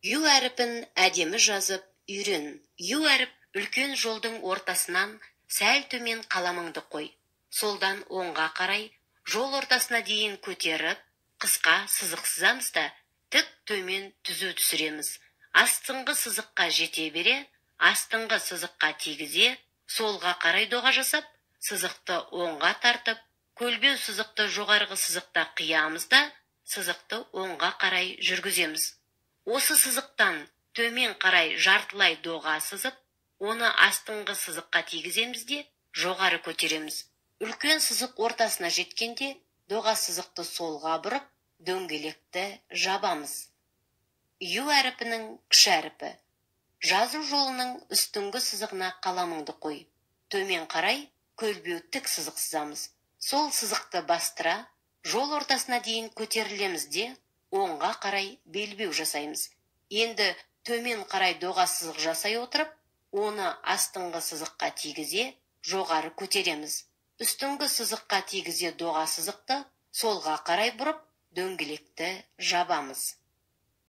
Ю әріпін әдемі жазып үйрен. Ю әріп үлкен жолдың ортасынан сәл төмен қаламыңды қой. Солдан оңға қарай жол ортасына дейін көтеріп, қысқа сызық сызамыз да, тік төмен түзу түсіреміз. Астыңғы сызыққа жете бере, астыңғы сызыққа тигізе, солға қарай доға жасап, сызықты оңға тартып, көлбеу сызықты жоғарғы сызықта қиямыз да, сызықты оңға қарай жүргіземіз. Осы сызықтан төмен қарай жартылай доға сызып, оны астыңғы сызыққа тигіземіз де, жоғары көтереміз. Үлкен сызық ортасына жеткенде доға сызықты солға бұрып, дөңгелекті жабамыз. Ю әріпінің кіші әріпі. Жазу жолының үстіңгі сызығына қаламыңды қой. Төмен қарай көлбеу тік сызық сызамыз. Сол сызықты бастыра, жол ортасына дейін көтерілеміз де, оңға қарай белбеу жасаймыз. Енді төмен қарай доға сызық жасай отырып, оны астыңғы сызыққа тигізе, жоғары көтереміз. Үстіңгі сызыққа тигізе доға сызықты солға қарай бұрып, дөңгелекті жабамыз.